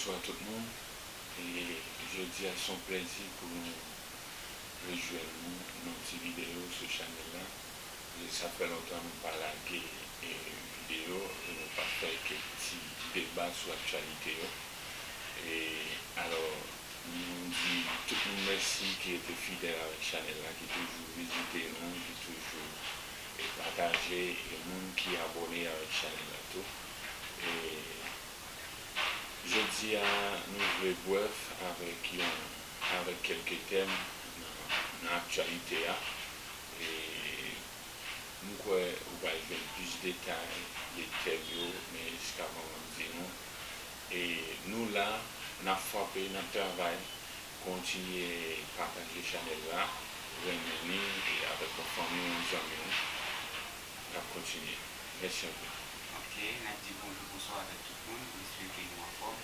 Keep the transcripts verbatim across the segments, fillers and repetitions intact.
Bonswa tout moun. E jodi a se yon plèzi pou nou rejwenn nou nan ti videyo sou chanèl la. E sa fè lontan nou pa lage e videyo e nou pa fè kèk ti deba sou aktyalite yo. E alò, nou di tout moun mèsi ki rete fidèl avèk chanèl la, ki toujou vizite nou, ki toujou e pataje, e moun ki abòne avèk chanèl la tou. E jodi a, nou vle brèf avèk yon, avèk kèlke tèm nan, nan aktyalite a. E m kwè ou pral jwenn plis detay de tèm yo, men jiskavan m ap di nou, e nou la, n ap frape, n ap travay, kontinye pataje chanèl la, renmen li, e avèk yon fanmi w, yon zanmi w, n ap kontinye. Mèsi anpil. Ok, n ap di bonjou, bonswa avèk tout moun. M espere ke nou anfòm.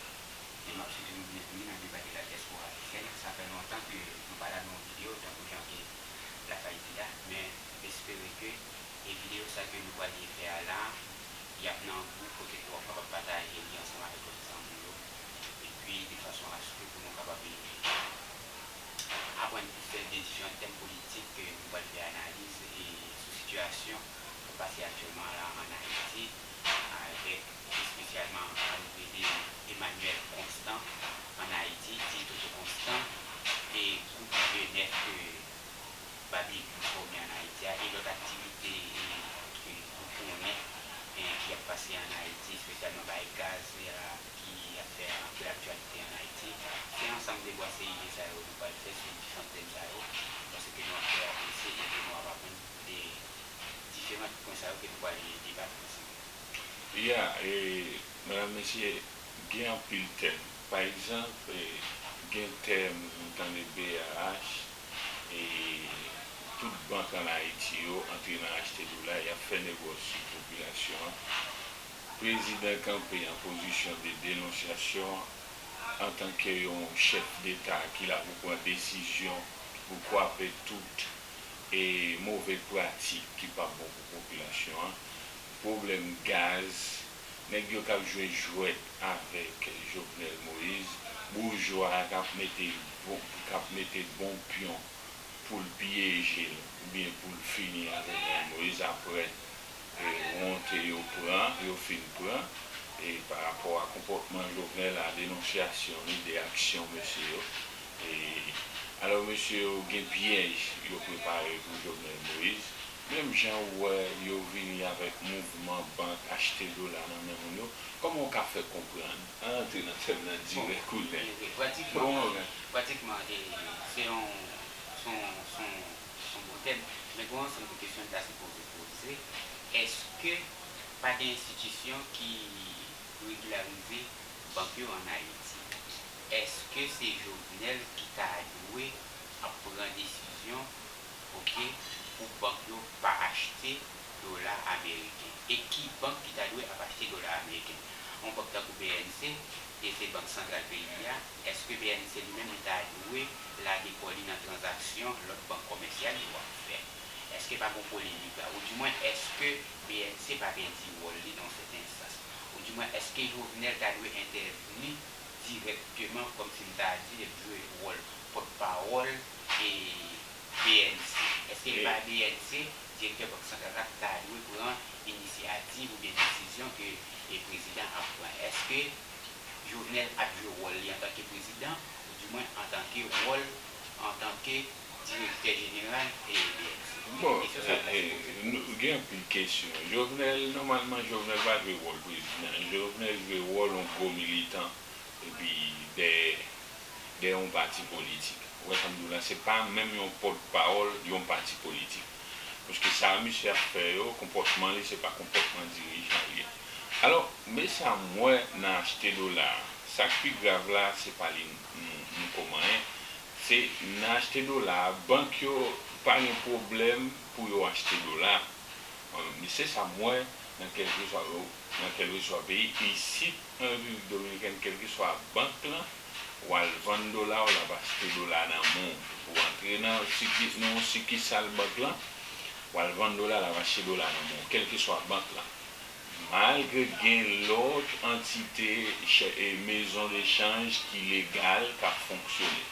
E m ap swete nou byenvini nan deba de la dyaspora ayisyèn. Sa fè lontan ke nou pa lage yon videyo, tankou jan ke l ap fayizi la, men m espere ke e videyo sa ke nou pral fè a la, y ap nan gou kote ke w ap kapab pataje li ansanm avèk lòt zanmi w yo. Epi de fason aske pou nou kapab aprann plis de diferan tèm politik ke nou pral fè analiz e sou sitiyasyon k ap pase aktyèlman la ann Ayiti, avèk espesyalman sa nou rele Emmanuel Constant ann Ayiti, di Toto Constant, e gwoup jenès ke Babekyou fòme ann Ayiti a, e lòt aktivite e, ke nou konnen, e, ki ap pase ann Ayiti, espesyalman bay gaz, e, ki ap fè anpil aktyalite ann Ayiti. Se ansanm de bwa serye sa yo nou pral fè sou diferan tèm sa yo, paske nou ap fè apresye e ke nou ap aprann de diferan pwen sa yo ke nou pral debat ansanm. Ya, e, medam, mesye, gen anpil tèm. Pa egzanp, e, gen tèm nou tande B A H, e, tout bank ann Ayiti yo antre nan achte dola, y ap fè negòs sou popilasyon an. Prezidan kanpe an pozisyon de denonsyasyon antanke yon chèf deta ki la pou pran desizyon pou kwape tout e move pratik ki p ap bon pou popilasyon an, pwoblèm gaz, nèg yo k ap jwe jwèt avèk Jovenel Moïse, boujwa a k ap mete bon, k ap mete bon pyon pou l pyeje l oubyen pou l fini ak Jovenel Moïse apre e, wonte yo pran, yo fin pran, e, pa rapò a konpòtman Jovenel a, denonsyasyon li de aksyon mesye yo. E, alò, mesye yo gen pyèj yo prepare pou Jovenel Moïse. Menm jan ou wè yo vini avèk mouvman bank achte dola nan men moun yo, kòman w ka fè konprann? Ann antre nan tèm nan dirèk ou nèt. Bon, wi, wi, pratikman, pratikman, e, se yon, se yon, se yon, se yon bon tèm, men gen yon ansanm de kesyon n ta sipoze poze. Èske pa gen enstitisyon ki regilarize bank yo ann Ayiti? Èske se Jovenel ki ta dwe ap pran desizyon, oke, pou bank yo pa achte dola ameriken? E ki bank ki ta dwe ap achte dola ameriken? Yon bank tankou B N C, e se bank santral peyi a, èske B N C li menm li ta dwe lage kò li nan tranzaksyon lòt bank kòmèsyal yo ap fè? Èske pa gon polemik la? Oudimwen, èske B N C pa pèdi wòl li nan yon sèten sans? Oudimwen, èske Jovenel ta dwe entèvni dirèkteman, kòmsi m ta di, l ap jwe wòl pòtpawòl e B N C? Èske l pa B N C, direktè Bank Santral la, ki ta dwe pran inisyativ oubyen desizyon ke e prezidan ap pran? Èske Jovenel ap jwe wòl li antanke prezidan, oudimwen antanke wòl, antanke direktè jeneral e B N C? Bon, kesyon sa a, e, e, nou, gen anpil kesyon. Jovenel, nòmalman, Jovenel pa jwe wòl prezidan. Jovenel jwe wòl yon gwo militan, epi dèyè, dèyè yon pati politik. Ou wè sa m di w la, se pa menm yon pòtpawòl yon pati politik. Paske sa misye ap fè yo, konpòtman li, se pa konpòtman dirijan li ye. Alò, men sa m wè nan achte dola a. Sa k pi grav la, se pa li nou, nou kòmanyen. Se nan achte dola a, bank yo pa gen pwoblèm pou yo achte dola. Bon, men se sa m wè nan kèlkeswa, nan kèlkeswa peyi. Isit, an Repiblik Dominikèn, kèlkeswa bank lan, w al vann dola, w al ap achte dola nan men w. Ou antre nan yon siki-, nan yon sikisal bank lan, w al vann dola, l ap achte dola nan men w, kèlkeswa bank lan. Malgre gen lòt antite, mezon de chanj ki legal k ap fonksyone,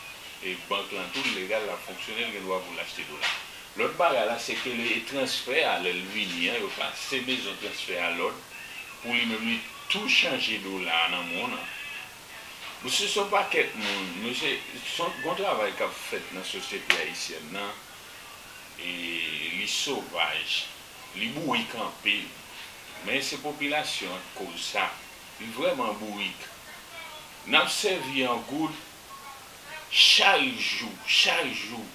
e bank lan tou legal, l ap fonksyone, l gen dwa pou l achte dola. Lòt bagay la, se ke le transfè a, lè l vini an, yo pase mezon transfè a lòd pou li menm li tou chanje dola a nan men w nan. Mesye, se yon pakèt moun, mesye, se yon bon travay k ap fèt nan sosyete ayisyèn nan. E li sovaj, li bourik anpil. Men se popilasyon an k koz sa. Li vrèman bourik. N ap sèvi an goud chak jou, chak jou.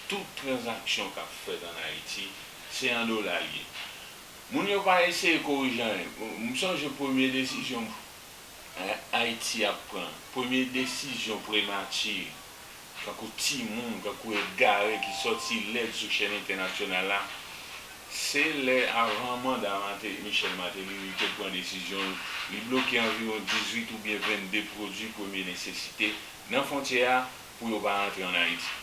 Tout tranzaksyon k ap fèt ann Ayiti, se an dola l ye. Moun yo pa eseye korije anyen. M sonje premye desizyon Ayiti ap pran, premye desizyon premati, kankou timoun, kankou egare ki sòti lèd sou chèn entènasyonal la, se lè avan manda Mate, Michel Martelly, li te pran desizyon, li bloke anviwon dizuit oubyen vennde pwodui premye nesesite nan fwontyè a pou yo pa rantre ann Ayiti.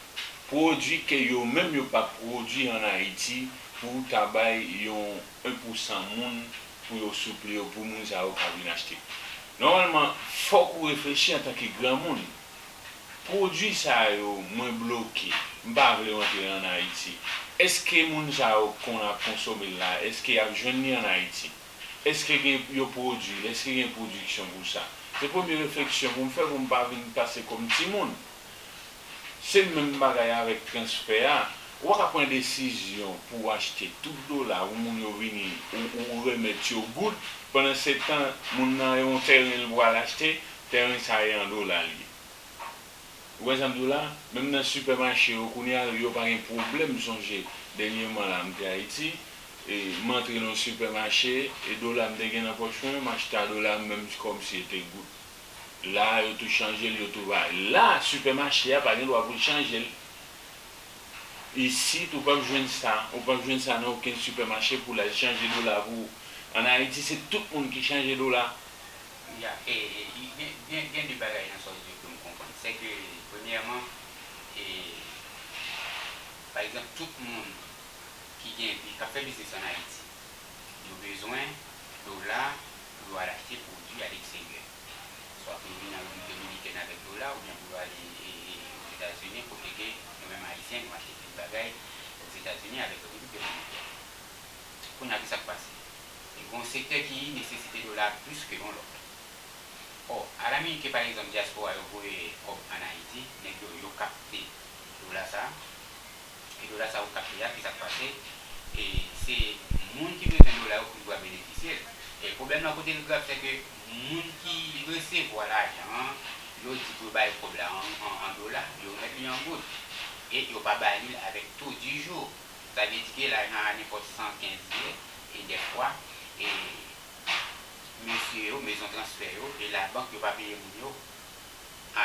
Pwodui ke yo menm yo pa pwodui ann Ayiti pou ta bay yon en pou san moun pou yo souple yo, pou moun sa yo ka vin achte. Nòmalman, fòk ou reflechi antanke granmoun. Pwodui sa yo mwen bloke, m pa vle yo antre ann Ayiti. Èske moun sa yo konn ap konsome l la, èske y ap jwenn li ann Ayiti? Èske gen yo pwodui l? Èske gen pwodiksyon pou sa? Se premye refleksyon pou m fè pou m pa vin pase kòm timoun. Se menm bagay avèk transfè a. Ou pa ka pran desizyon pou w achte tout dola pou moun yo vini, ou, ou remèt yo goud, pandan se tan moun nan yon tèren l pral achte, tèren sa a e an dola l ye. Ou wè sa m di w la? Menm nan sipèmache yo kounye a, yo pa gen pwoblèm. M sonje dènyèman la, m te Ayiti, e m antre nan yon sipèmache, e dola m te gen nan pòch mwen, m achte a dola m menm kòmsi se te goud. La, yo tou chanje l, yo tou bay. La, sipèmache a pa gen dwa pou l chanje l. Isit, ou p ap jwenn sa. Ou p ap jwenn sa nan okenn sipèmache pou l al chanje dola pou ou. Ann Ayiti, se tout moun ki chanje dola. Ya, e, e, gen, gen, gen de bagay nan sa w di yo ke m konprann. Se ke, premyèman, e, pa egzanp, tout moun ki gen, ki ap fè biznis ann Ayiti, yo bezwen dola pou yo al achte pwodui alegzeryè. Swa pou yo vin an Repiblik Dominikèn avèk dola, oubyen pou yo ale, e, e, Ozetazini, kote ke nou menm Ayisyen, nou achte plis bagay Ozetazini avèk Repiblik Dominikèn. Kounye a, ki sa k pase? Gen yon sektè ki nesesite dola a plis ke yon lòt. Ò, alaminit ke, pa egzanp, dyaspora yo voye kòb ann Ayiti, nèg yo, yo kapte dola sa a, e dola sa a yo kapte a, ki sa k pase? E se moun ki bezwen dola yo ki dwe benefisye l. E pwoblèm nan, kote l grav, se ke moun ki resevwa lajan an, yo di pou yo bay kòb la an, an, an dola, yo remèt li an goud. E yo pa ba li l avèk to di jou. Sa vle di ke lajan an nenpòt san kenz ye, e dèfwa, e mesye yo, mezon transfè yo, e labank yo pa peye moun yo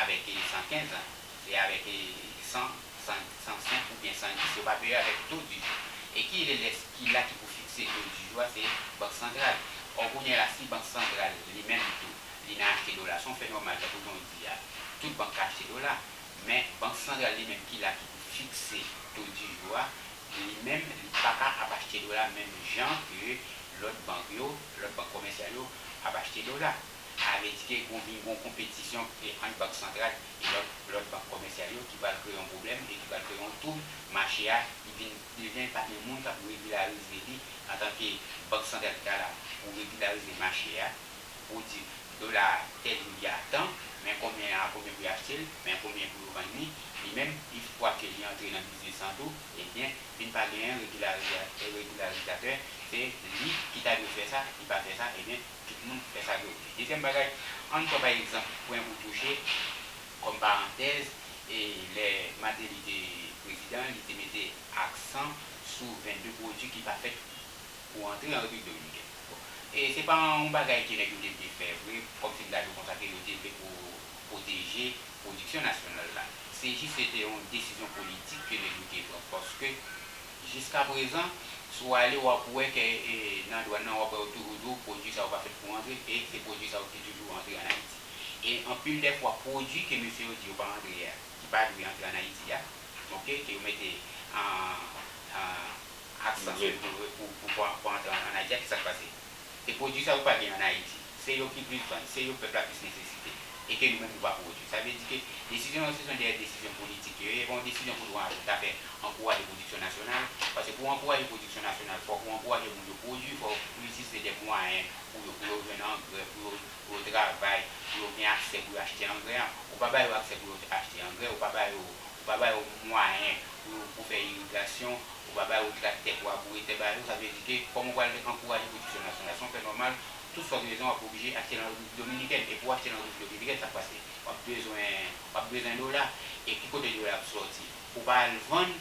avèk, e, san kenz an, se avèk, e, san, san, san senk oubyen san dis, yo pa peye avèk to di jou. E ki lè, lè, ki la ki pou fikse to di jou a, se Bank Santral. Ò, kounye a la, si Bank Santral li menm tou, li nan achte dola, se yon fè nòmal, tankou jan w di a, tout bank ka achte dola, men Bank Santral li menm ki la ki pou fikse to di jou a, li menm, li pa ka ap achte dola menm jan ke lòt bank yo, lòt bank komèsyal yo ap achte dola. Sa vle di ke gon vin gon konpetisyon, e, ant Bank Santral e lòt, lòt bank komèsyal yo ki pral kreye yon pwoblèm e ki pral kreye yon twoub. Mache a, li vin, li vin pa gen moun k ap regilarize li antanke Bank Santral ki ta la pou regilarize mache a, pou di dola a tèl jou li a tan, men konbyen a konbyen pou yo achte l, men konbyen pou yo vann li, li menm, ifwa ke li antre nan biznis lan tou, ebyen, vin pa genyen regilariza-, regilarizatè, se li ki ta dwe fè sa, li pa fè sa, ebyen, tout moun fè sa yo vle. Dezyèm bagay, ann pran pa egzanp pwen ou touche kòm parantèz, e lè Martelly te prezidan, li te mete aksan sou vennde pwodui ki pa fèt pou antre an Repiblik Dominikèn. Bon, e se pa yon bagay ke nèg yo te vle fè vre, kòmsi m ta di w konsa ke yo te vle pou pwoteje pwodiksyon nasyonal la. Se jis se te yon desizyon politik ke nèg yo te pran, paske jiskaprezan, si w ale, w ap wè ke, e, nan dwàn nan, w ap wè yo toujou di w pwodui sa yo pa fèt pou antre, e se pwodui sa yo ki toujou antre ann Ayiti. E anpil dè fwa, pwodui ke mesye yo di yo pa antre a, ki pa dwe antre ann Ayiti a, oke, ke yo mete an, an aksan sou pou, pou, pou, pou, pou antre ann Ayiti a, ki sa k pase? E pwodui sa yo pa gen ann Ayiti. Se yo ki plis vann, se yo pèp la plis nesesite. E ke nou menm nou pa pwodui. Sa vle di ke desizyon yo se yon dèyè desizyon politik yo ye, e pa yon desizyon pou nou ta fè ankouraje pwodiksyon nasyonal. Paske pou ankouraje pwodiksyon nasyonal, fòk ou ankouraje moun yo pwodui, fòk ou itilize de mwayen pou yo, pou yo jwenn angrè, pou yo, pou yo travay, pou yo gen aksè pou yo achte angrè an. Ou pa ba yo aksè pou yo achte angrè, ou pa ba yo, ou pa ba yo mwayen pou yo, pou fè irigasyon, ou pa ba yo traktè pou laboure tè ba yo, sa vle di ke kòman ou pral ankouraje pwodiksyon nasyonal? Se yon fè nòmal, tout sòt rezon w ap oblije achte nan Repiblik Dominikèn. E pou w achte nan Repiblik Dominikèn, sa k pase? W ap bezwen, w ap bezwen dola. E ki kote dola ap sòti? Ou pa al vann,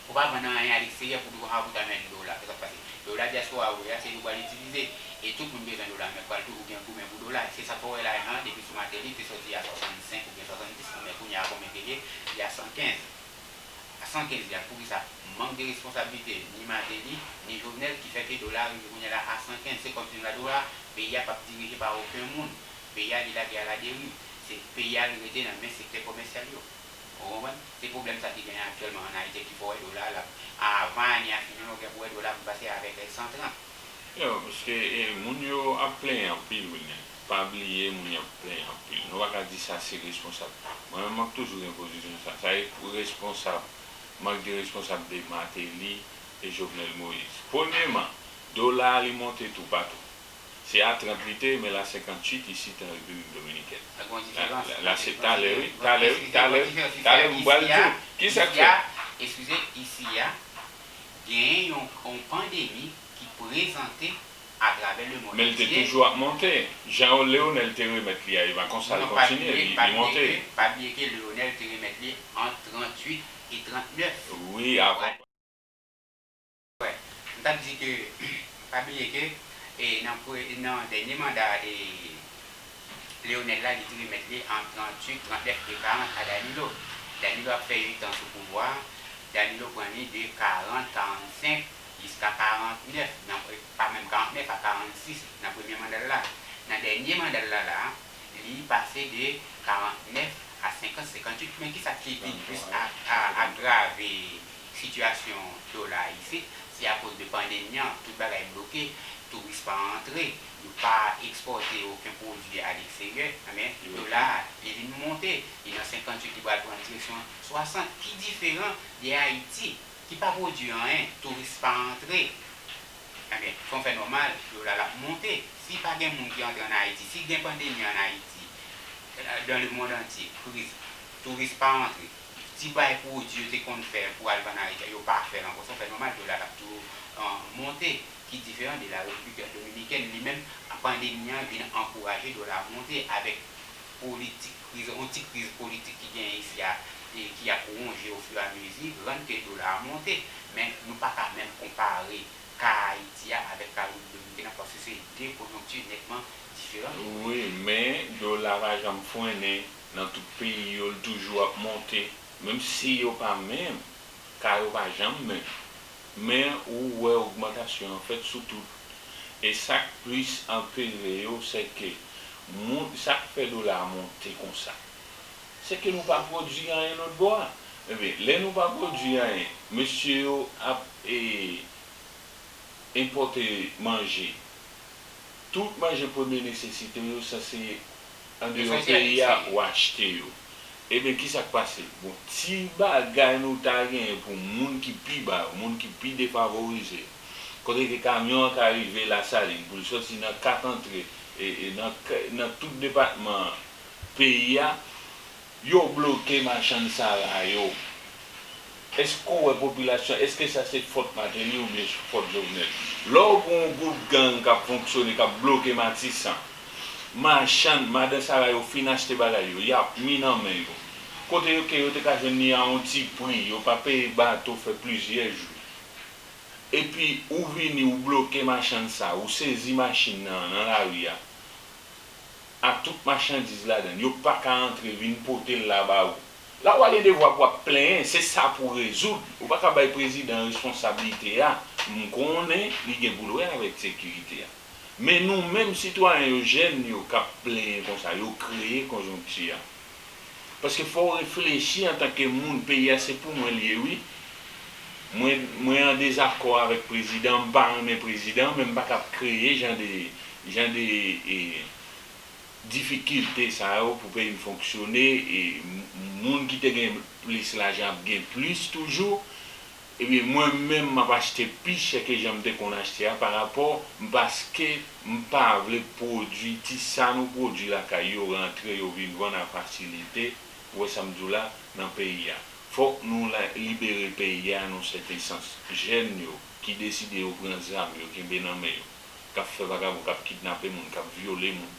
ou pa vann anyen alegzeryè pou, pou ta jwenn dola. Se sa k pase. Dola dyaspora ou ye a, se li w pral itilize. E tout moun bezwen dola, men pral toujou gen goumen pou dola. Se sa k fè w wè lajan an, depi sou Martelly, te sòti a swasannsenk oubyen swasanndis, men kounye a konbyen ke l ye? Li a san kenz. A san kenz li a, poukisa? Mank de responsablite ni Martelly, ni Jovenel ki fè ke dola rive kounye a la a san kenz. Se kòmsi nou la dola, peyi a p ap dirije pa okenn moun. Peyi a li lage a la deriv. Se peyi a li rete nan men sektè komèsyal yo. Ou konprann? Se pwoblèm sa ki genyen aktyèlman ann Ayiti ki fè w wè dola la. Avan ane a fini, w gen pou wè dola vin pase avèk san trant. Yo, paske e, moun yo ap plenyen anpil, wi, men pa bliye moun yo ap plenyen anpil. Nou pa ka di sa se responsab. Mwen menm, m ap toujou gen pozisyon sa. Sa e pou responsab, mank de responsab de Martelly e Jovenel Moïse. Premyeman, dola a li monte toupatou. Se a trant li te ye, men l a senkanntuit isit an Repiblik Dominikèn. Sa gen yon diferans. La, la, la, se talè, wi, talè, wi, talè, talè, m pral di w. Kisa k fè? Eskize, isi a, genyen yon, yon pandemi ki prezante atravè lemonn antye. Men l te toujou ap monte. Jan Leonel te remèt li a, e pa konsa l kontinye, li, li monte. Pa bliye ke Leonel te remèt li ant tranntuit e trannèf. Wi, avan. Wè, m t ap di ke, pa bliye ke, e, nan pre-, nan dènye manda, e, Leonel la, li te remèt li ant tranntuit, trannèf e karant a Danilo. Danilo ap fè uit an sou pouvwa a. Danilo pran li de karant, karannsenk jiska karantnèf, nan, e, pa menm karantnèf a karannsis nan premye manda l la. Nan dènye manda l la, la, li pase de karantnèf a senkant, senkanntuit. Men kisa ki vin plis a-, a-, agrave sitiyasyon dola a isit, se akoz de pandemi an, tout bagay bloke, touris pa antre, yo pa ekspòte okenn pwodui alegzeryè, men dola a, li vin monte, li nan senkanntuit, li pral pran direksyon swasant, ki diferan de Ayiti, ki pa pwodui anyen, touris pa antre. Ebyen, se yon fè nòmal, dola la ap monte. Si pa gen moun ki antre ann Ayiti, si gen pandemi ann Ayiti, dans le monde entier, kriz, touris pa antre, ti bay pwodui yo te konn fè pou al vann Ayiti a, yo pa fè l ankò. Se yon fè nòmal, dola la ap toujou, euh, monte, ki diferan de la Repiblik Dominikèn. Li menm, pandemi an vin ankouraje dola a monte avèk politik, kriz, yon ti kriz politik ki genyen isi a, e ki ap wonje ofirameziman, rann ke dola a monte. Men nou pa ka menm konpare ka Ayiti a avèk ka Repiblik Dominikèn an, paske se de konjonkti nètman diferan. Wi, men dola pa janm frennen nan tout peyi yo, l toujou ap monte. Menm si yo pa menm, ka yo pa janm menm. Men ou wè ogmantasyon an fèt sou tout. E sa k plis anpere yo, se ke moun, sa k fè dola a monte konsa, se ke nou pa pwodui anyen lòt bò a. Ebyen, lè nou pa pwodui anyen, mesye yo ap, e, enpòte manje. Tout manje premye nesesite yo sanse andeyò peyi a, ou achte yo. Ebyen, kisa k pase? Bon, ti bagay nou ta genyen pou moun ki pi ba yo, moun ki pi defavorize yo. Kote ke kamyon an ka rive Lasalin, pou l sòti nan kat antre, e, e nan k-, nan tout depatman peyi a, yo bloke machann sara yo. Èske w wè popilasyon, èske sa se fòt Martelly oubyen fòt Jovenel? Lè w gen yon gwoup gang k ap fonksyone, k ap bloke Matisan, machann, madan sara yo fin achte bagay yo, y ap mi nan men yo. Kote yo ke yo te ka jwenn li a yon ti pri, yo pa peye bato fè plizyè jou. Epi ou vini, ou bloke machann sa, ou sezi machin nan, nan lari a. Ak tout machandiz ladan l, yo pa ka antre vin pote l la ba ou. La ou a gen devwa pou w ap plenyen, se sa pou w rezoud. Ou pa ka bay prezidan responsablite a, m konnen li gen pou l wè avèk sekirite a. Men nou menm sitwayen yo, jèn yo k ap plenyen konsa, yo kreye konjonkti a. Paske fò w reflechi antanke moun, peyi a se pou mwen l ye wi. Mwen, mwen an dezakò avèk prezidan, m pa renmen prezidan, men m pa ka ap kreye jan de, jan de, e, difikilte sa yo pou peyi m fonksyone, e m-, moun ki te gen plis lajan ap gen plis toujou. Ebyen, mwen menm, m ap achte pi chè ke jan m te konn achte a, pa rapò, m, paske m pa vle pwodui, ti sa nou pwodui lakay yo rantre, yo vin vann a fasilite, ou wè sa m di w la, nan peyi a. Fòk nou la, libere peyi a nan sèten sans. Jèn yo ki deside yo pran zam yo kenbe nan men yo, k ap fè vagabon, k ap kidnape moun, k ap vyole moun,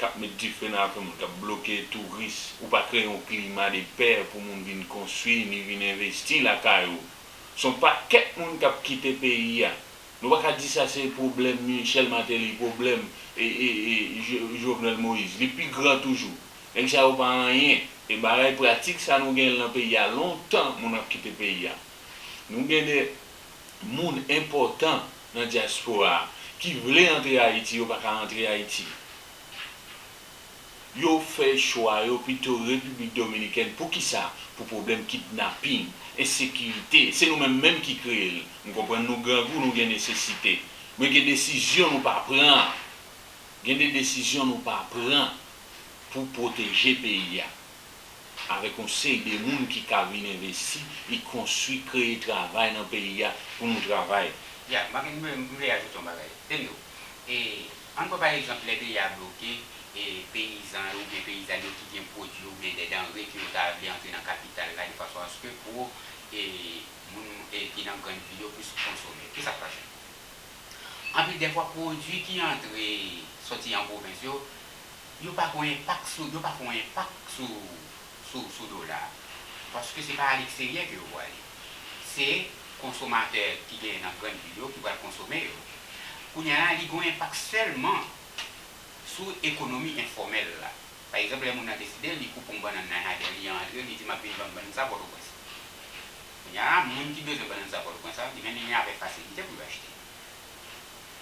k ap met dife nan afè moun, k ap bloke touris, ou pa kreye yon klima de pè pou moun vin konstwi ni vin envesti lakay ou. Se yon pakèt moun k ap kite peyi a. Nou pa ka di sa se pwoblèm Michel Martelly, pwoblèm, e, e, e, Jo-, Jovenel Moïse. Li pi gran toujou. Nèg sa yo pa anyen. E bagay pratik sa nou gen nan peyi a lontan moun ap kite peyi a. Nou gen de moun enpòtan nan dyaspora a ki vle antre Ayiti, yo pa ka antre Ayiti. Yo fè chwa yo pito Repiblik Dominikèn. Poukisa? Pou pwoblèm kidnaping, ensekirite. Se nou menm menm ki kreye l. M konprann nou grangou, nou gen nesesite. Men gen desizyon nou pa pran. Gen de desizyon nou pa pran pou pwoteje peyi a. Avèk yon seri de moun ki ka vin envesti, vin konstwi, kreye travay nan peyi a pou nou travay. Ya, m, m, m vle ajoute yon bagay. Dendo, e, ann pran pa egzanp lè peyi a bloke, e, peyizan yo oubyen peyizàn yo ki gen pwodui oubyen de danre ke yo ta vle antre nan kapital la de fason aske pou, e, moun, e, ki nan grann vil yo plis konsome. Kisa k pase? Anpil dèfwa, pwodui ki antre sòti an pwovens yo, yo pa gon enpak sou, yo pa fè yon enpak sou, sou, sou dola a. Paske se pa aleksteryè ke yo pwale. Se konsomatè ki genyen nan grann vil yo ki pral konsome yo. Kounye a la, li gon enpak sèlman sou ekonomi enfòmèl la. Pa egzanp, lè moun nan deside, li koupe yon bannann nan jaden li, antre, li di, "M ap vin vann bannann sa Pòtoprens." Kounye a la, moun ki bezwen bannann sa Pòtoprens la, li menm li gen avè fasilite pou l achte.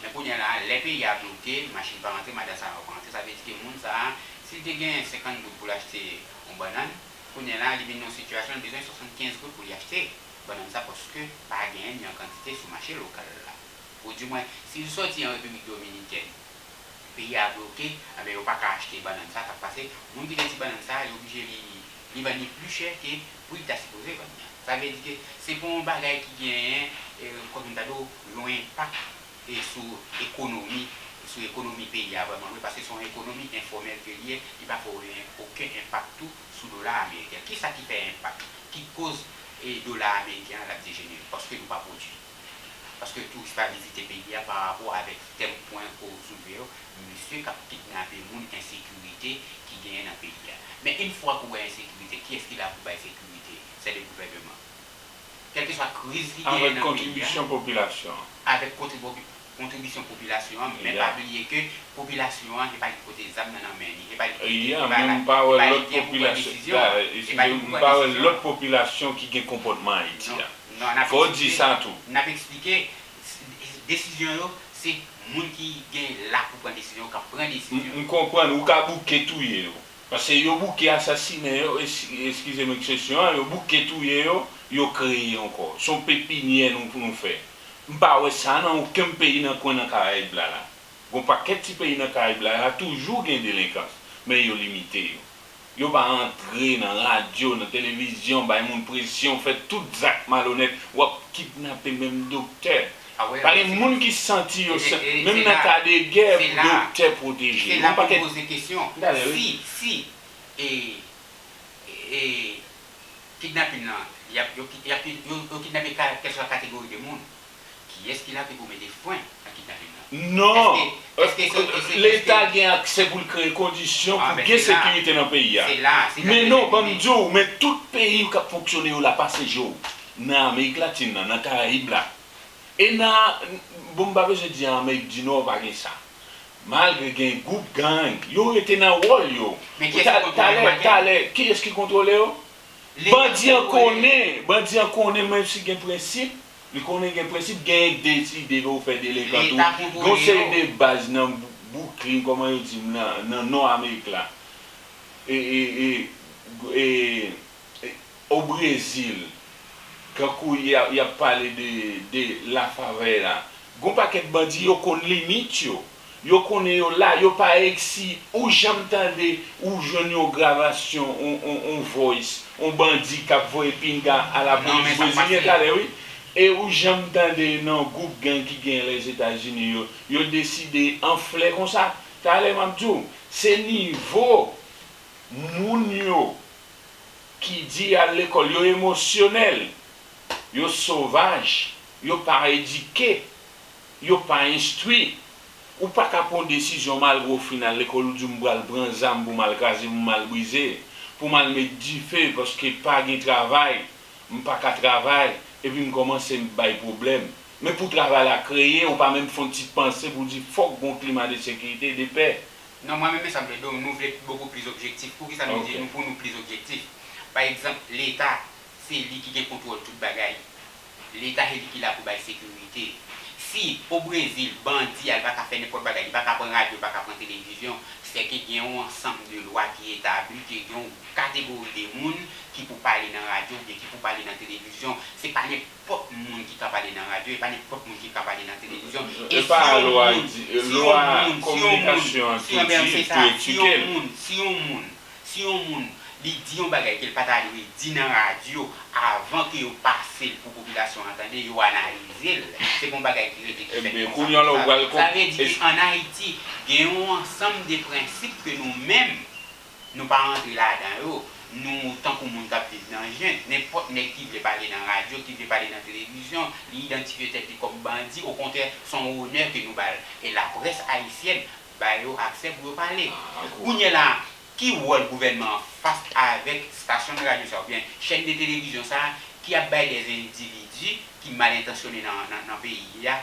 Men kounye a la, lè peyi a bloke, machin pa rantre, madanm sa yo pa rantre, sa vle di ke moun sa a, si l te gen senkant goud pou l achte yon bannann, kounye a la, li vin nan yon sitiyasyon, li bezwen swasannkenz goud pou li achte bannann sa, paske pa genyen l nan kantite sou mache lokal la. Ou di mwen, si l sòti an Repiblik Dominikèn, peyi a bloke, enben, yo pa ka achte bannann sa, sa k pase, moun ki te di bannann sa, yo oblije li, li vann li pli chè ke pri l ta sipoze vann nan. Sa vle di ke se pa yon bagay ki genyen, e, kòm m ta di w, yon enpak, e, sou ekonomi, sou ekonomi peyi a vrèman vre, paske se yon ekonomi enfòmèl ke li ye, li pa fè okenn enpak tou sou dola ameriken. Kisa ki fè enpak, ki koz, e, dola ameriken an l ap dejenere? Paske nou pa pwodui. Paske touris pa vizite peyi a pa rapò avèk tèm pwen ke w soulve yo, mesye k ap kidnape moun, ensekirite ki genyen nan peyi a. Men yon fwa ke w wè ensekirite, kiyès ki la pou bay sekirite? Se le gouvèneman. Kèlkeswa kriz ki genyen nan peyi a, avèk kontribisyon popilasyon an. Avèk kontribi-, kontribisyon popilasyon an, men pa bliye ke popilasyon an, se pa li ki pote zam nan nan men li, se pa li ki, se pa li ki gen pou pran desizyon an, se pa li ki pou pran desizyon an. Lòt popilasyon ki gen konpòtman Ayiti a. Non, n ap eksplike. Fò w di sa tou. N ap eksplike, s-, desizyon yo, se moun ki gen la pou pran desizyon yo k ap pran desizyon yo. M, m konprann, ou ka bouke touye yo. Paske yo bouke asasinen yo, es-, eskize m ekspresyon an, yo bouke touye yo, yo kreye ankò. Se yon pepinyè nou, nou fè. M pa wè sa nan okenn peyi nan kwen nan Karayib la, la. Gon pakèt ti peyi nan Karayib la, la toujou gen delenkans, men yo limite yo. Yo pa antre nan radyo, nan televizyon, bay moun presyon, fè tout zak malonèt, w ap kidnape menm doktè. Pa gen moun ki santi yo, menm nan ka de gè, pou doktè pwoteje yo. Gon pakèt. Si, si, e, e, kidnapin nan, y ap, yo, y ap, yo, yo kidnape ka-, kèlkeswa kategori de moun. Kiyès ki la pou mete fren nan kidnapin nan? Non. Leta gen aksè pou l kreye kondisyon pou gen sekirite nan peyi a. Men non, ban m di w, men tout peyi k ap fonksyone yo la pase je w. Nan Amerik Latin nan, nan Karayib la. E nan, bon, m pa bezwen di an Amerik di Nò pa gen sa. Malgre gen gwoup gang, yo rete nan wòl yo. Men kiyès ki kontwole yo? Talè, talè, kiyès ki kontwole yo? Bandi an konnen, bandi an konnen, menm si gen prensip, li konnen gen prensip, genyen k deside pou fè delenkant ou. Gen yon seri de baz nan Bou-, Bouklin, kòman yo di m, nan, nan Nò Amerik la. E, e, e, e, e, o Brezil, k Tankou y ap, y ap pale de, de la favela. Gon pakèt bandi, yo konn limit yo. Yo konnen yo la, yo pa eksi. Ou janm tande, ou jwenn yon gravasyon, on, on, on voice, on bandi k ap voye pinga a lapolis brezilyen talè, wi. E ou janm tande nan gwoup gang ki gen Lèzetazini yo, yo deside anfle konsa. Talè m ap di w, se nivo moun yo ki di al lekòl, yo emosyonèl, yo sovaj, yo pa edike, yo pa enstwi. Ou pa ka pran yon desizyon malgre w fin al lekòl, ou di, "M pral pran zam pou m al kraze, pou m al brize, pou m al met dife, paske pa gen travay, m pa ka travay," epi m kòmanse m bay pwoblèm. Men pou travay la kreye, ou pa menm fè yon ti panse pou di, "Fòk gon klima de sekirite, de pè." Non, mwen menm, men sa m vle di w, nou vle bokou plis objektif. Poukisa nou di nou pou nou plis objektif? Pa egzanp, Leta, se li ki gen kontwòl tout bagay. Leta, se li ki la pou bay sekirite. Si o Brezil, bandi a, li pa ka fè nenpòt bagay, li pa ka pran radyo, li pa ka pran televizyon, sèke gen yon ansanm de lwa ki etabli, ke gen yon kategori de moun ki pou pale nan radyo oubyen ki pou pale nan televizyon. Se pa nenpòt moun ki ka pale nan radyo, e pa nenpòt moun ki ka pale nan televizyon. E si yon moun, si yon moun, si yon moun, si yon, ben, se sa, si yon moun, si yon moun, si yon moun, li di yon bagay ke l pa ta dwe di nan radyo avan ke yo pase l pou popilasyon an tande, yo analize l. Se pa yon bagay ki rete ki fèt konsa, konsa. Sa vle di ke ann Ayiti, gen yon ansanm de prensip ke nou menm, nou pa rantre ladan yo. Nou tankou moun k ap viv nan jent. Nenpòt nèg ki vle pale nan radyo, ki vle pale nan televizyon, li idantifye tèt li kòm bandi, okontrè, se yon onè ke nou ba l. E laprès ayisyèn ba yo aksè pou yo pale. Kounye a la, ki wòl gouvènman an fas avèk stasyon de radyo sa a, oubyen chèn de televizyon sa a, ki ap bay de endividi ki mal entansyone nan, nan, nan peyi a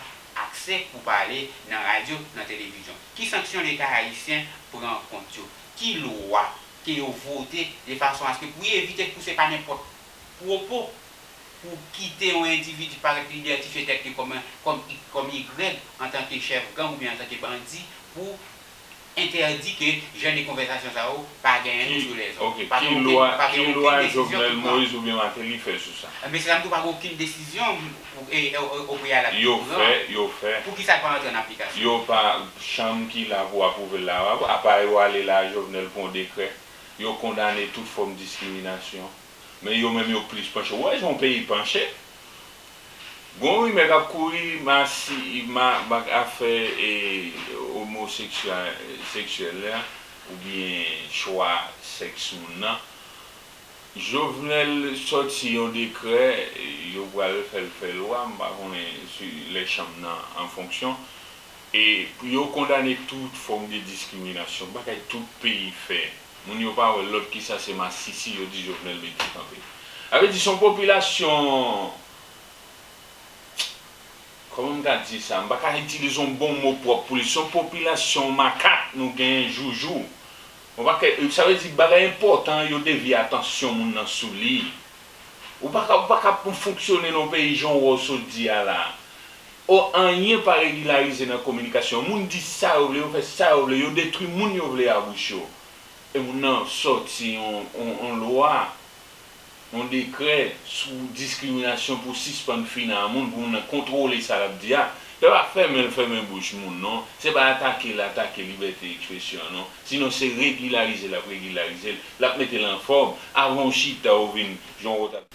aksè pou pale nan radyo, nan televizyon? Ki sanksyon Leta ayisyen pran kont yo? Ki lwa ke yo vote de fason aske pou evite pou se pa nenpòt pwopo, pou kite yon endividi parèt li idantifye tèt li kòm, kòm, kòm igrèg antanke chèf gang oubyen antanke bandi, pou entèdi ke jan de konvèsasyon sa yo pa genyen nou sou lèzòd. Pa gen okenn, pa gen okenn desizyon ki pran. Ki lwa Jovenel Moïse oubyen Martelly fè sou sa? Ebyen, se sa m di w, pa gen okenn desizyon o, e, o, o, o preyalab ki pran. Yo fè, yo fè. Poukisa l pa rantre an aplikasyon? Yo pa, chanm ki la pou apwouve l la, apa yo ale la, Jovenel pran yon dekrè, yo kondane tout fòm diskriminasyon. Men yo menm yo plis panche. Ou wè jan yon peyi panche? Gon rimè k ap kouri, masi, ma, ma, afè, e, omoseksyè-, seksyèl la, oubyen chwa sèks moun nan. Jovenel sòti yon dekrè, yo pral fè l fè lwa, m pa konnen si lè chanm nan an fonksyon. E pou yo kondane tout fòm de diskriminasyon, bagay tout peyi fè. Moun yo pa wè lòt ki sa, se masisi yo di Jovenel mete kanpe. Sa vle di se yon popilasyon, kòman m ka di sa? M pa ka itilize yon bon mo pwòp pou li. Se yon popilasyon makak nou genyen joujou. Yon pakèt, sa vle di bagay enpòtan yo devye atansyon moun nan sou li. Ou pa ka, ou pa ka fonksyone nan yon peyi jan w wè w sot di a la. O, anyen pa regilarize nan kominikasyon. Moun di sa yo vle, yo fè sa yo vle, yo detwi moun yo vle a bouch yo. E moun nan sòti yon, yon, yon lwa, yon dekrè sou diskriminasyon pou sispann fina moun, pou moun nan kontwole sa l ap di a. Yo pa fèmen l fèmen bouch moun, non. Se pa atake l atake libète ekspresyon an, non. Sinon, se regilarize l ap regilarize l. L ap mete l anfòm. Avan w chita, ou vin jan w ta.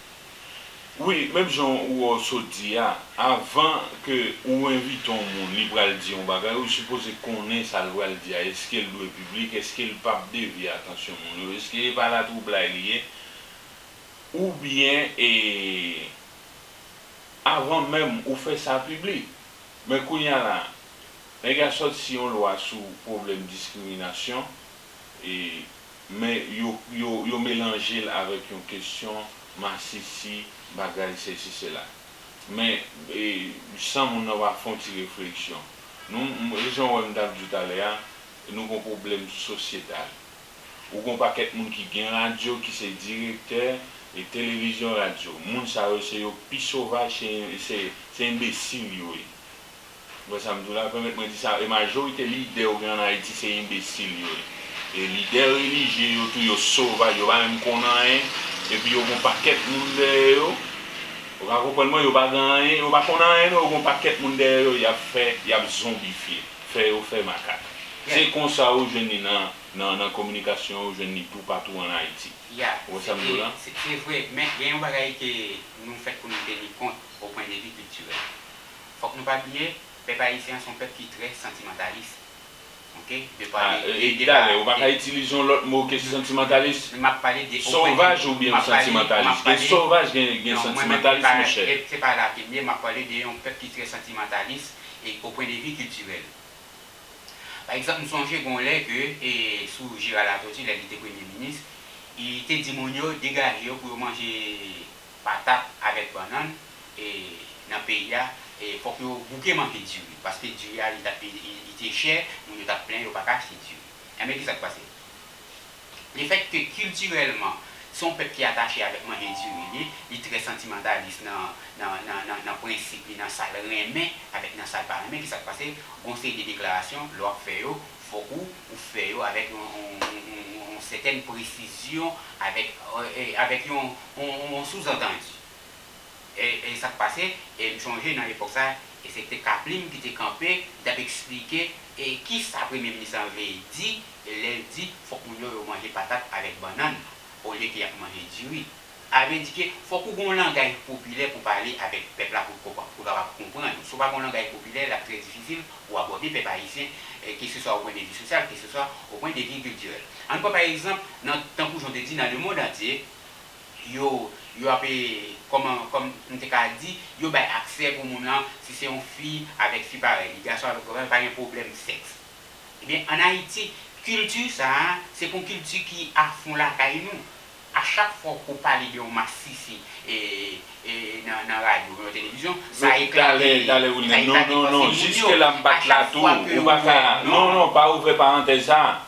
Wi, menm jan ou wè w sot di a, avan ke ou envite yon moun, li pral di yon bagay, ou sipoze konnen sa l pral di a, èske l dwe piblik, èske l p ap devye atansyon moun yo, èske e pa latwoublay li ye, oubyen, e, avan menm ou fè sa piblik. Men kounye a la, nèg la sòti yon lwa sou pwoblèm diskriminasyon, e, men yo, yo, yo melanje l avèk yon kesyon masisi, bagay sesi, sela. Men, e, san moun nan pa fè yon ti refleksyon. Nou, m, jan w wè m t ap di w talè a, nou gon pwoblèm sosyetal. Ou gon pakèt moun ki gen radyo, ki se direktè, e televizyon, radyo. Moun sa yo, se yo pi sovaj, se, se, se enbesil yo ye. Ou wè sa m di w la, pèmèt mwen di sa, e majorite lidè ou gen ann Ayiti, se enbesil yo ye. E lidè relijye yo tou, yo sovaj, yo pa menm konn anyen, epi yo gon pakèt moun dèyè yo. Ou ka konprann mwen, yo pa gen anyen, yo pa konn anyen, non, yo gen yon pakèt moun dèyè yo, y ap fè, y ap zonbifye, fè yo fè makak. Se konsa ou jwenn li nan, nan, nan kominikasyon, ou jwenn li toupatou ann Ayiti. Ou wè sa m di w la? Se, se vre, men gen yon bagay ke nou fèt pou nou teni kont o pwen de vi kiltirèl. Fòk nou pa bliye, pèp ayisyen an se yon pèp ki trè santimantalis. Ok? De pa de, de, de pa talè, ou pa ka itilize yon lòt mo ke santimantalis? M ap pale de sòvaj oubyen santimantalis? Gen sòvaj, gen, gen santimantalis, monchè. Se pa la ke m ye, m ap pale de yon pèp ki trè santimantalis e o pwen de vi kiltirèl. Pa egzanp, m sonje gen yon lè ke, e, sou Gérard Latortue, lè li te premye minis, li te di moun yo degaje yo pou yo manje patat avèk bannann, e, nan peyi a, e, fòk yo bouke manje diri, paske diri a, li t ap, li, li, li te chè, moun yo t ap plenyen, yo pa ka achte diri. Enben, ki sa k pase? Lefètke kiltirèlman, se yon pèp ki atache avèk manje diri li, li trè santimantalis nan, nan, nan, nan, nan prensip li, nan sa l renmen avèk nan sa l pa renmen, ki sa k pase? Gon seri de deklarasyon, lè w ap fè yo, fòk ou, ou fè yo avèk yon, yon, yon, yon, yon sètèn presizyon, avèk, e, e, avèk yon, yon, yon souzantandi. E, e sa k pase, e m sonje nan epòk sa, e se te Kaplim ki te kanpe, li t ap eksplike, e kisa premye minis lan vle di, e lè l di, fòk moun yo, yo manje patat avèk bannann, olye ke y ap manje diri. A vle di ke fòk ou gen yon langaj popilè pou pale avèk pèp la pou l konprann, pou l kapab konprann ou. Si w pa gen yon langaj popilè, l ap trè difisil pou w abòde pèp ayisyen, e keseswa o pwen de vi sosyal, keseswa o pwen de vi kiltirèl. Ann pran pa egzanp, nan, tankou jan w te di, nan lemonn antye, yo, yo ap, e, kòman, kòm m te ka di, yo bay aksè pou moun lan, si se yon fi avèk fi parèy li, gason avèk gason, pa gen pwoblèm sèks. Ebyen, ann Ayiti, kilti sa a, se pa yon kilti ki afon lakay nou. A chak fwa ou pale de yon masisi, e, e, nan, nan radyo, nan televizyon, sa eklate, talè, talè, Wilner, non, non, non, jiske la m pa t la tou, ou pa ka, non, non, pa ouvè parantèz sa.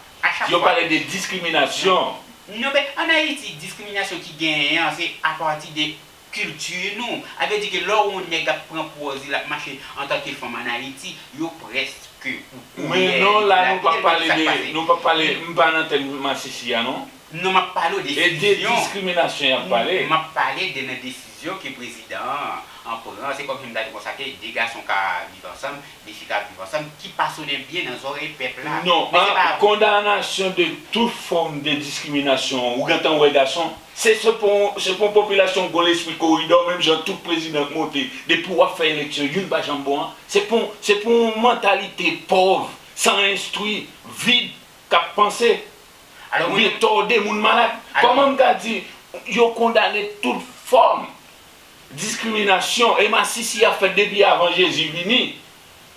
Yo pale de diskriminasyon. Non, men ann Ayiti, diskriminasyon ki genyen an, se apati de kilti nou. A vle di ke lè yon nèg ap pran pòz li, l ap mache antanke fanm ann Ayiti, yo prèske pou kouri dèyè li. Men non, la, nou p ap pale de, nou p ap pale, m pa nan tèm masisi a, non. Non, m ap pale w de desizyon. E de diskriminasyon y ap pale. M ap pale de nan desizyon ke prezidan an, an pran. Se kòmsi m ta di konsa ke de gason ka viv ansanm, de fi ka viv ansanm, ki pa sonnen byen nan zòrèy pèp la. Non, kondanasyon de tout fòm de diskriminasyon. Ou gentan wè gason, se, se pou, se pou yon popilasyon k gon lespri koridò, menm jan tout prezidan k monte, depi w ap fè eleksyon, youn pa janm bon an. Se pou, se pou yon mantalite pòv, san enstwi, vid, k ap panse, oubyen tòde moun malad. Kòman m ka di yo kondane tout fòm diskriminasyon e masisi ap fèt depi avan Jezi vini,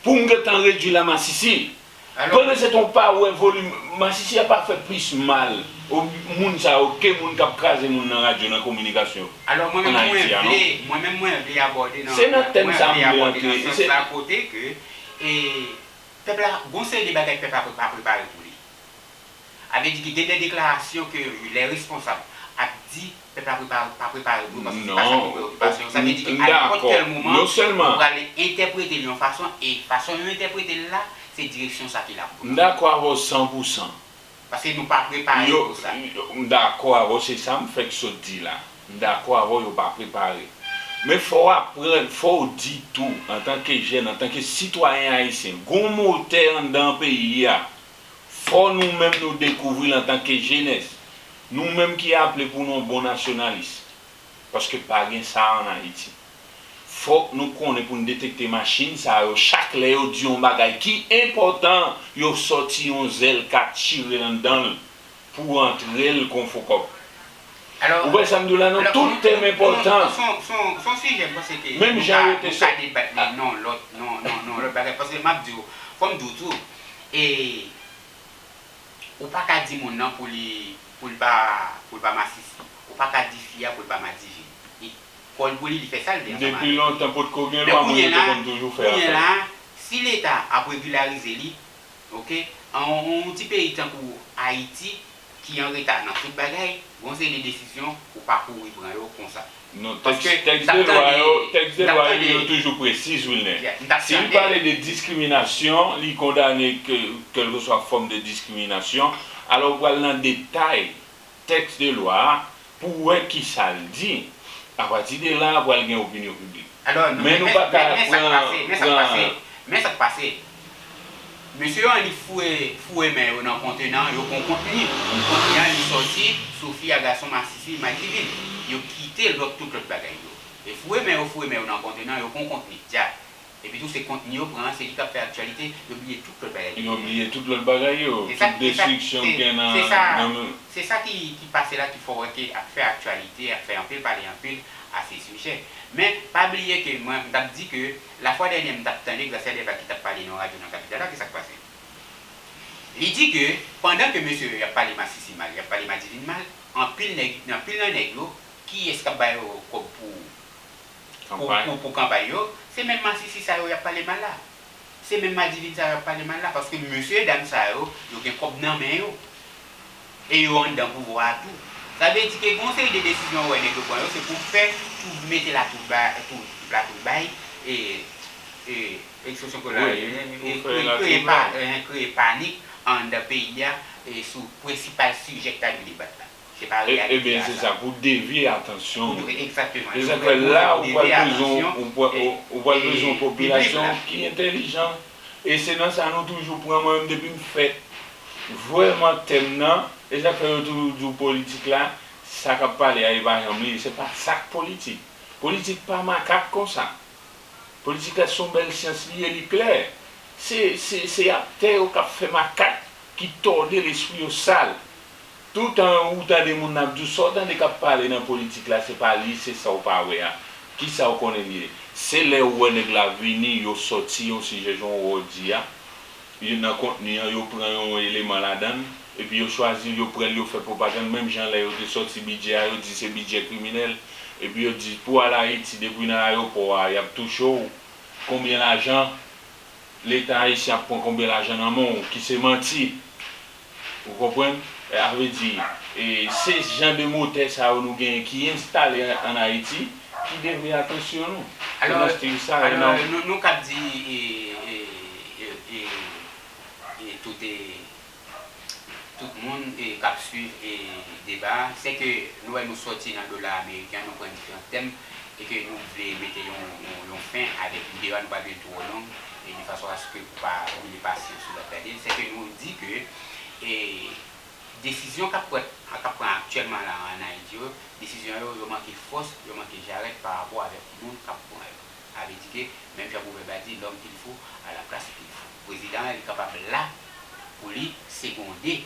pou m gentan redui la masisi? Pandan se tan w pa wè volim, masisi a pa fè plis mal o moun sa yo ke moun k ap kraze moun nan radyo, nan kominikasyon ann Ayiti a, non? Mwen menm, mwen vle abòde nan, se nan tèm sa m vle antre, nan sans la kote ke, e, pèp la, gon seri de bagay pèp la pa prepare pou li. A vle di ke gen de deklarasyon ke lè responsab ap di, pèp la prepare, pa prepare pou yo, paske se pa sa ki preokipasyon yo. Sa vle di ke a nenpòt kèl moman, yo pral entèprete l yon fason, e fason yo entèprete l la, se direksyon sa ke l ap pran. M dakò avè w san pou san. Paske nou pa prepare pou sa. M dakò avè w, se sa m fèk sot di la. M dakò avè w, yo pa prepare. Men fò w aprann, fò w di tou, antanke jèn, antanke sitwayen ayisyen, gon motè anndan peyi a. Fò nou menm nou dekouvri l antanke jenès. Nou menm ki aple pou nou yon bon nasyonalis. Paske pa gen sa ann Ayiti. Fòk nou konnen pou n detekte machin sa yo, chak lè yo di yon bagay ki enpòtan, yo sòti yon zèl k ap tire anndan l pou antre l kon fo kòb. Ou wè sa m di w la, non? Tout tèm enpòtan. Menm jan yo te sòti. Menm jan yo te sòti. Nan lòt, nan, nan, nan lòt bagay. Paske m ap di w, fò m di w tou, e, ou pa ka di moun nan pou li, pou l pa, pou l pa masisi. Ou pa ka di fi a pou l pa madivin. Li, kò l pou li, li fè sa l vle ansanm avè li. Depi lontan, potko gen lwa, moun yo te konn toujou fè afè. Men kounye la, kounye la, si Leta ap regilarize li, ok, an, an, yon ti peyi tankou Ayiti, ki an reta nan tout bagay, gon seri de desizyon ou pa kouri pran yo konsa. Non, tèks, tèks de lwa yo, tèks de lwa yo, yo toujou presiz, Wilner. Si l pale de diskriminasyon, li kondane ke, kèlkeswa fòm de diskriminasyon, alò w pral nan detay tèks de lwa a pou w wè kisa l di. Apati de la, pral gen opinyon piblik. Alò, Men nou pa ka pran, pran. Men sa k pase. Mesye yo annik foure, foure men yo nan kontenan, yo pran kontni. Kontni an li sòti sou fi a gason masisi madivin. Yo kite lòt tout lòt bagay yo. E foure men yo, foure men yo nan kontenan, yo pran kontni. Dja. Epi tou se kontni yo pran, se li k ap fè aktyalite, yo bliye tout lòt bagay yo. Yo bliye tout lòt bagay yo, tout destriksyon k gen nan men. Se sa ki, ki pase la ki fè w wè ke ap fè aktyalite, ap fè anpil pale anpil a se sijè. Men, pa bliye ke mwen, m t ap di ke lafwa dènye m t ap tande Gracia Delva ki t ap pale nan yon radyo nan kapital la, ki sa k pase? Li di ke pandan ke mesye yo y ap pale masisi mal, y ap pale madivin mal, anpil nèg, anpil nan nèg yo, kiyès k ap ba yo kòb pou pou, pou, pou kanpay yo, se menm masisi sa yo y ap pale mal la. Se menm madivin sa yo y ap pale mal la, paske mesye dam sa yo, yo gen kòb nan men yo. E yo anndan pouvwa a tou. Sa vle di ke gen yon seri de desizyon ou wè nèg yo pran yo, se pou fè tou mete la tou bay, tou, la tou bay, e, e, ekspresyon ke la, e, e, kreye, kreye pa, e, kreye panik anndan peyi a, e, sou prensipal sijè k ta dwe debat la. Se pa reyalite a sa. Ebyen, se sa, pou devye atansyon. Pou devye, egzakteman. Se sa k fè la, ou pral bezwen, ou pral bezwen yon popilasyon ki entèlijan. E se nan sa nou toujou pran, mwen menm depi m fèt, vrèman tèm nan, e sa k fè yo toujou di w politik la, sa k ap pale a, e pa janm li, se pa sa k politik. Politik pa makak konsa. Politik la se yon bèl syans li ye, li klè. Se, se, se aktè yo k ap fè makak, ki tòde lespri yo sal. Toutan ou tande moun nan ap di w sa w tande k ap pale nan politik la, se pa li, se sa w pa wè a. Kisa w konnen li ye? Se lè ou wè nèg la vini, yo sòti yon sijè jan w wè w di a, yo nan kontni an, yo pran yon eleman ladan l, epi yo chwazi l, yo pran l, yo fè pwopagann, menm jan lè yo te sòti bidjè a, yo di se bidjè kriminèl, epi yo di pou al Ayiti, depi nan ayewopò a, y ap touche w, konbyen lajan, Leta ayisyen ap pran konbyen lajan nan men w, ki se manti. Ou konprann? E, a vle di, e, se jan de motè sa yo nou genyen ki enstale an, an Ayiti, ki devye atansyon nou. Se nan stil sa yo nan. Alò, nou, nou k ap di, e, e, e, e, e, tout, e, tout moun, e, k ap swiv, e, deba a, se ke nou wè nou sòti nan dola ameriken an, nou pran diferan tèm, e ke nou vle mete yon, yon, yon fen avèk videyo a, nou pa vle l twò long, e de fason aske pou pa brile pasyans sou l ap gade l, se ke nou di ke, e, desizyon k ap pran, k ap pran aktyèlman la an Ayiti yo, desizyon yo, yo manke fòs, yo manke jarèt pa rapò avèk moun k ap pran yo. Sa vle di ke, menm jan pwovèb la di, l'homme qu'il faut à la place qu'il faut. Prezidan an, li kapab la pou li segonde,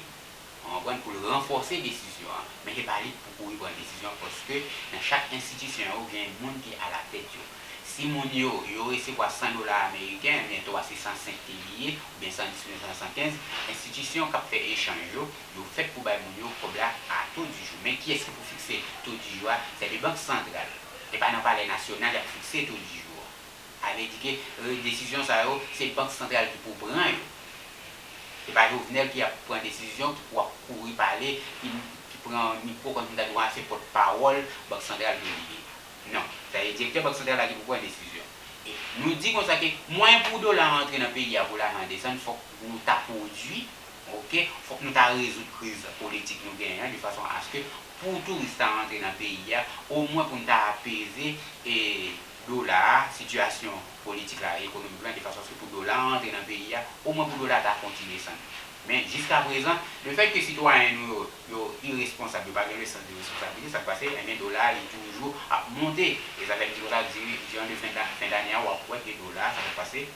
ou konprann, pou l ranfòse desizyon an. Men se pa li k pou kouri pran desizyon an, paske nan chak enstitisyon yo, gen moun ki alatèt yo. Si moun yo, yo resevwa san dola ameriken, men twa se san senk ke li ye, oubyen san dis oubyen san kenz, enstitisyon k ap fè echanj yo, yo fèt pou bay moun yo kòb la a taux du jour. Men kiyès ki pou fikse taux du jour a? Se le Bank Santral. E pa nan Palè Nasyonal y ap fikse taux du jour an. Sa vle di ke, e, desizyon sa yo, se Bank Santral ki pou pran yo. Se pa Jovenel ki ap pran desizyon, ki pou ap kouri pale, ki, ki pran mikwo kòmsi ta di w a se pòtpawòl Bank Santral ke li ye. Non, sa se direktè Bank Santral la ki pou pran desizyon. E nou di konsa ke mwayen pou dola a antre nan peyi a, pou lajan an desann, fòk nou ta pwodui, oke, fòk nou ta rezoud kriz politik nou genyen an, de fason aske pou touris ta antre nan peyi a, omwen pou n ta apeze, e, dola a, sitiyasyon politik la, ekonomik la, de fason aske pou dola a antre nan peyi a, omwen pou dola a ta kontinye desann. Men, jiskaprezan, lefètke sitwayen nou yo, yo iresponsab, yo pa gen le sans de responsabilité, sa k pase, enben, dola a, li toujou ap monte. E sa fè m di konsa, di, diran de fen da-, fen dane a, w ap wè ke dola a, sa k ap pase,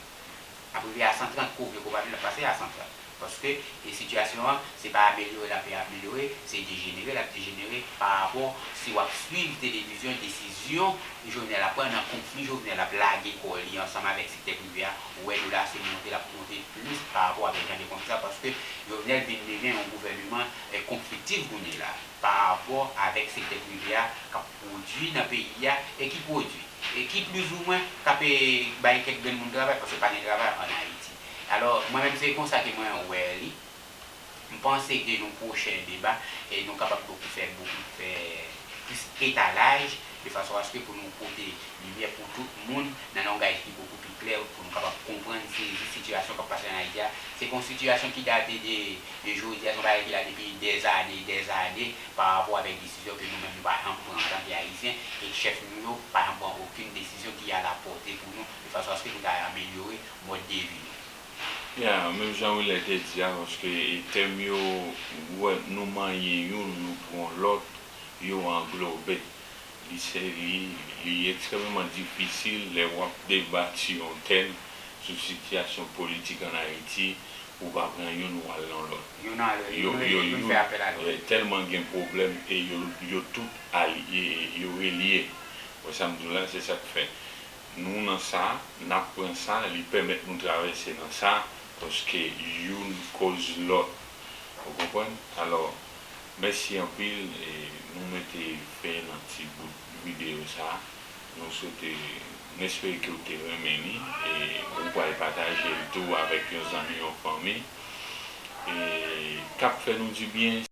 ap rive a san trant, kou vle kou pa vle, l ap pase a san trant. Paske, e sitiyasyon an, se pa amelyore l ap amelyore, se dejenere l ap dejenere pa rapò si w ap swiv televizyon, desizyon Jovenel ap pran nan konfli Jovenel ap lage kò li ansanm avèk sektè prive a, ou wè dola se monte l ap monte plis pa rapò avèk jan de konfli sa, paske Jovenel vin mennen yon gouvèneman, e, konfliktif kounye la, pa rapò avèk sektè prive a k ap pwodui nan peyi a e ki pwodui, e ki plizoumwen k ap, e, bay kèk grenn moun travay, paske pa gen travay an Ayiti. Alò, mwen menm se konsa ke mwen wè li. M panse ke nan pwochen deba, e, nou kapab bokou fè, bokou fè plis etalaj, de fason aske pou nou pote limyè pou tout moun nan yon langaj ki bokou pi klè, pou nou kapab konprann, sezi sitiyasyon k ap pase ann Ayiti a. Se pa yon sitiyasyon ki date de, de jodi a, se yon bagay ki la depi dèzane, dèzane, pa rapò avèk desizyon ke nou menm nou pa janm pran antanke Ayisyen, e chèf nou yo pa janm pran okenn desizyon ki a la pòte pou nou, de fason aske nou ta amelyore mòd de vi nou. Ya, menm jan Wilner te di a, paske e tèm yo, ou wè, nou manyen youn, nou pran lòt, yo anglobe. Li se, li, li ekstrèmeman difisil lè w ap deba sou yon tèm, sou sitiyasyon politik ann Ayiti, pou w pa pran youn ou al nan lòt. Youn nan lòt, Yo, youn, yo, youn youn, fè apèl a lòt. eh, tèlman gen pwoblèm e yo, yo tout alye, yo relye. Wè sa m di w la, se sa k fè. Nou nan sa, n ap pran sa, li pèmèt nou travèse nan sa, paske youn koz lòt. Ou konprann? Alò, mèsi anpil, e nou mete fen nan ti bout videyo sa. Nou swete, n espere ke w te renmen li, e ou pral pataje l tou avèk yon zanmi, yon fanmi, e k ap fè nou dibyen.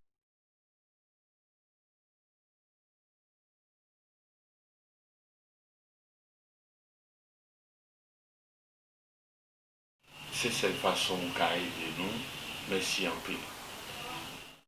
Se sèl fason ou ka ede nou. Mèsi anpil.